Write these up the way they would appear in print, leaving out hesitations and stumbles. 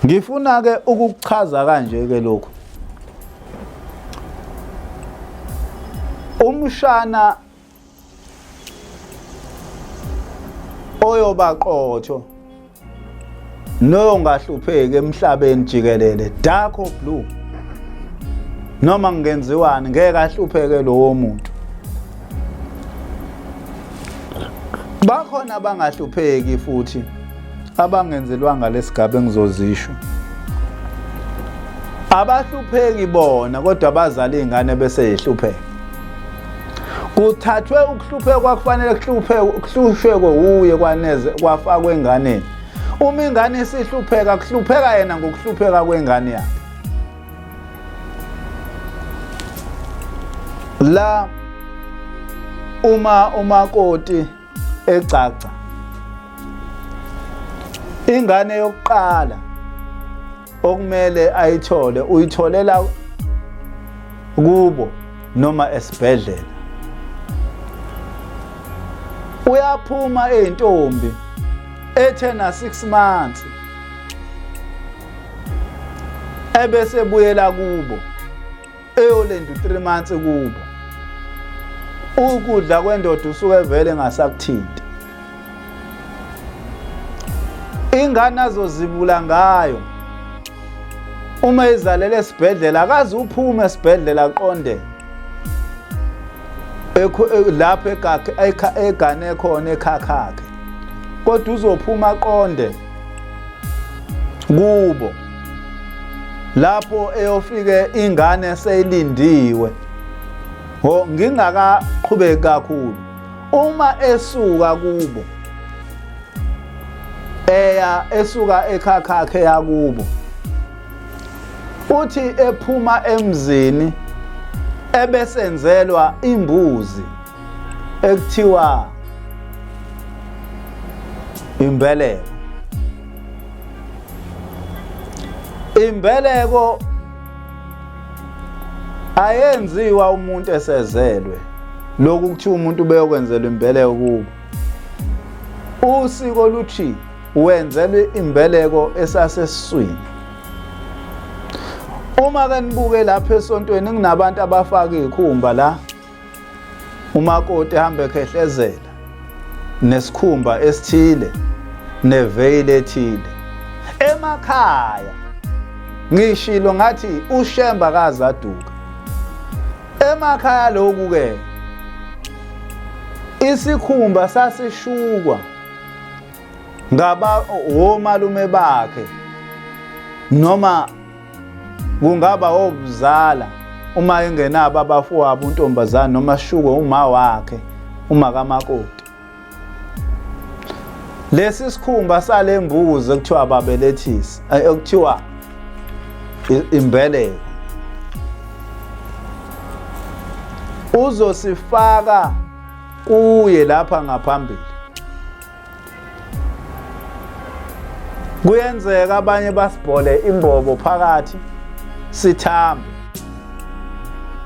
Ngifuna ke ukukuchaza kanje ke lokhu. Umshana oyoba qotho nongahlupheki emhlabeni jikelele, dark or blue, noma kungenziwani ngeke ahlupheke lowo muntu. Bakhona abangahlupheki futhi abangenzelwanga lesigaba engizozisho. Abahlupheki bona kodwa abazali izingane bese yihlupheka. Kuthathwe ukuhlupheka kwakufanele kuhlupheke kuhlushwe uye kwaneze kwafakwa enganeni. Uma ingane isihlupheka kuhlupheka yena ngokuhlupheka kwengane yakhe. La uma umakoti egcagca ingane yokuqala okumele ayithole uyitholela kubo noma esibhedlela. Uyaphuma eyintombi ethe na 6 months ebese buyela kubo eyolinda u3 months kubo. Ukudla kwendoda usuke vele ngasakuthinti. Ingane azozibula ngayo uma izalele esibhedlela akaze uphume esibhedlela aqonde lapho egane khona ekhakhakhe, kodwa uzophuma aqonde kubo lapho eyofike ingane seyilindiwe. Ho, ngingakaqhubeki kakhulu, uma esuka kubo eya esuka ekhakhakhe yakubo, uthi ephuma emzini ebesenzelwa imbuzi ekuthiwa imbeleko. Imbeleko ayenziwa umuntu esezelwe. Lokhu kuthiwa umuntu beyokwenzelwa imbeleko kubo, usiko luthi wenzelwe imbeleko esasesiswini. Uma ke nibuke lapha esontweni kunabantu abafaka izikhumba la, umakoti ehamba ekhehlezela nesikhumba esithile neveyili ethile. Emakhaya ngishilo ngathi uShemba kazaduka emakhaya. Lokhu ke isikhumba sasishukwa ngaba womalume bakhe noma kungaba obuzala uma engenabo abafowabo untombazane, noma shuke uma wakhe uma kamakoti. Lesi sikhumba salembuzi ekuthiwa babelethisi, ekuthiwa imbeleko, uzosifaka kuye lapha ngaphambili. Kuyenzeka abanye basibhole imbobo phakathi sithambe,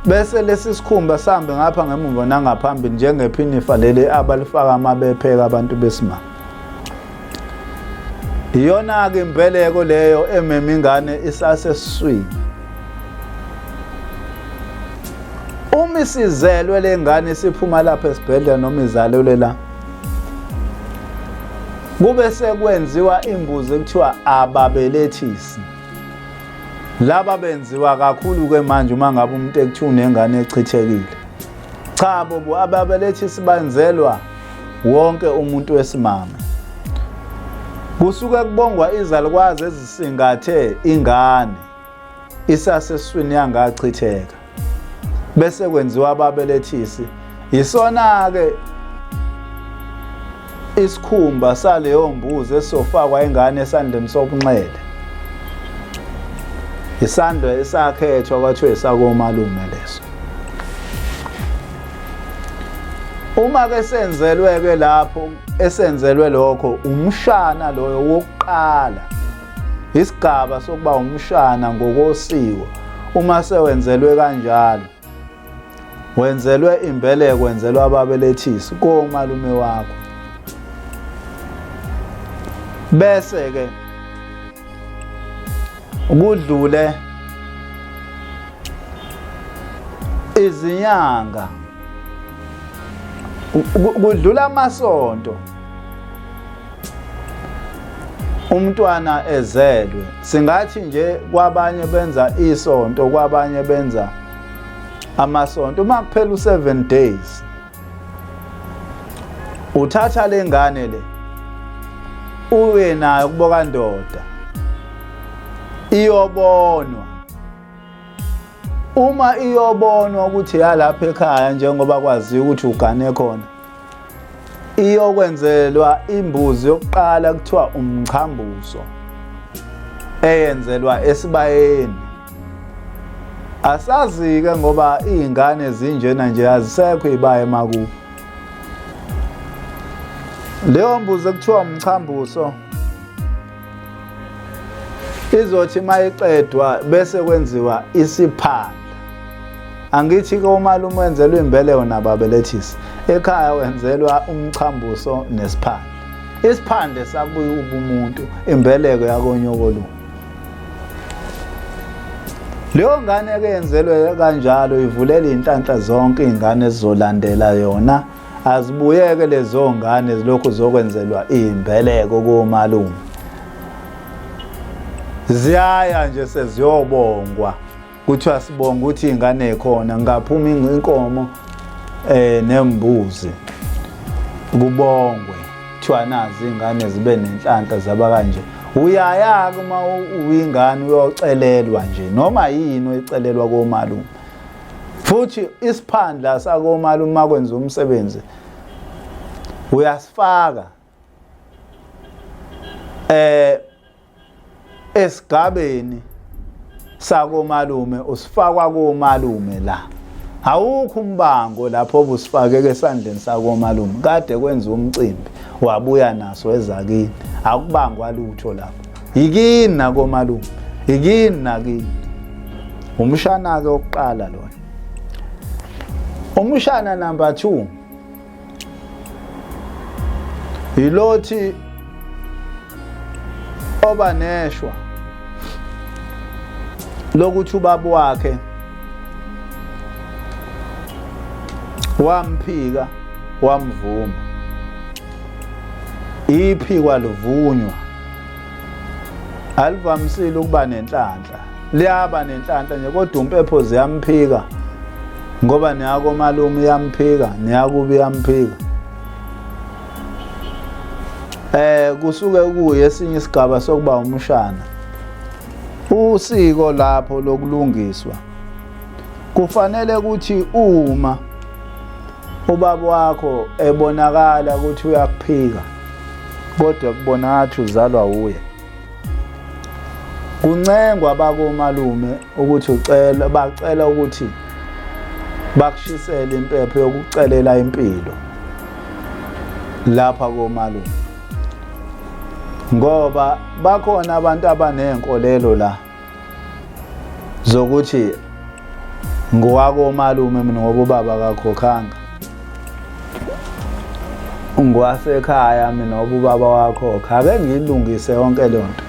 bese lesi sikhumba sihambe ngapha ngemuva nangaphambili njengephinifa leli abalifaka amabepheka abantu besimame. Iyona-ke imbeleko leyo emema ingane isasesiswini. Uma isizelwe le ngane isiphuma lapha esibhedlela noma izalelwe la, kube sekwenziwa imbuzi ekuthiwa ababelethisi. Laba benziwa kakhulu-ke manje uma ngabe umuntu ekuthiwa unengane echithekile. Cha bobo, ababelethisi banzelwa wonke umuntu wesimame. Kusuke kubongwa izalukwazi ezisingathe ingane isasesiswini yangachitheka, bese kwenziwa ababelethisi. Yisona-ke isikhumba saleyo mbuzi esizofakwa ingane esandleni sobunxele, isandla esakhethwa kwathiwa esakomalume leso. Uma ke senzelwe ke lapho esenzelwe lokho, umshana loyo wokuqala, isigaba sokuba umshana ngokosiko. Uma sewenzelwe kanjalo, wenzelwe imbeleko, wenzelwe ababelethisi komalume wakho, bese ke Kudlule izinyanga, kudlula amasonto umntwana ezelwe. Singathi nje kwabanye benza isonto, kwabanye benza amasonto. Uma kuphela u7 days, uthatha lengane le uye nayo kuboka ndoda, iyobonwa. Uma iyobonwa ukuthi yalapha ekhaya, njengoba kwaziwa ukuthi ugane khona, iyokwenzelwa imbuzi yokuqala kuthiwa umchambuso, eyenzelwa esibayeni. Asazi-ke ngoba iy'ngane zinjena nje, azisekho iy'baya emakubo. Leyo mbuzi ekuthiwa umchambuso izothi uma iqedwa bese kwenziwa isiphandla. Angithi ke umalume wenzelwa imbeleko nababelethisi, ekhaya wenzelwa umchambuso nesiphandla. Isiphandle sakubuya ubumuntu, imbeleko yakonyokolume. Leyo ngane ke yenzelwe kanjalo ivulela inhlanhla zonke izingane ezizolandela yona. Azibuyeke lezo ngane zilokhu zokwenzelwa imbeleko komalume, ziyaya nje seziyobongwa, kuthiwa sibonga ukuthi ingane ikhona, ngaphuma inkomo nembuzi, kubongwe, kuthiwa nazi ingane zibe nenhlanhla zaba kanje. Uyaya ke uma uyingane uyocelelwa nje noma yini oyicelelwa komalume. Futhi isiphandla sakomalume uma kwenza umsebenzi uyasifaka esigabeni sakomalume, usifakwa komalume la. Awukho umbango lapho obusifakeke esandleni sakomalume, kade kwenza umcimbi wabuya naso ezakini, akubangwa lutho lapho, yikini nakomalume, yikini nakini. Umshana-ke wokuqala lona. Umshana number 2 yilothi oba neshwa lokuthi ubaba wakhe wamphika wamvuma, iphikwa livunywa, alivamisile ukuba nenhlanhla, liyaba nenhlanhla nje kodwa umpepho ziyamphika, ngoba neyakomalume iyamphika, neyakubi iyamphika. Kusuke kuye esinye isigaba sokuba umshana. Usiko lapho lokulungiswa kufanele ukuthi uma ubaba wakho ebonakala ukuthi uyakuphika, kodwa kubonakala ukuthi uzalwa uye, kuncengwa bakomalume ukuthi ucela, bacela ukuthi bakushisele impepho yokucelela impilo lapha komalume, ngoba bakhona abantu abanenkolelo la zokuthi ngowakomalume mina ngoba ubaba akakhokhanga, ngwasekhaya mina ngoba ubaba wakhokha. Ake ngiyilungise yonke leyo nto.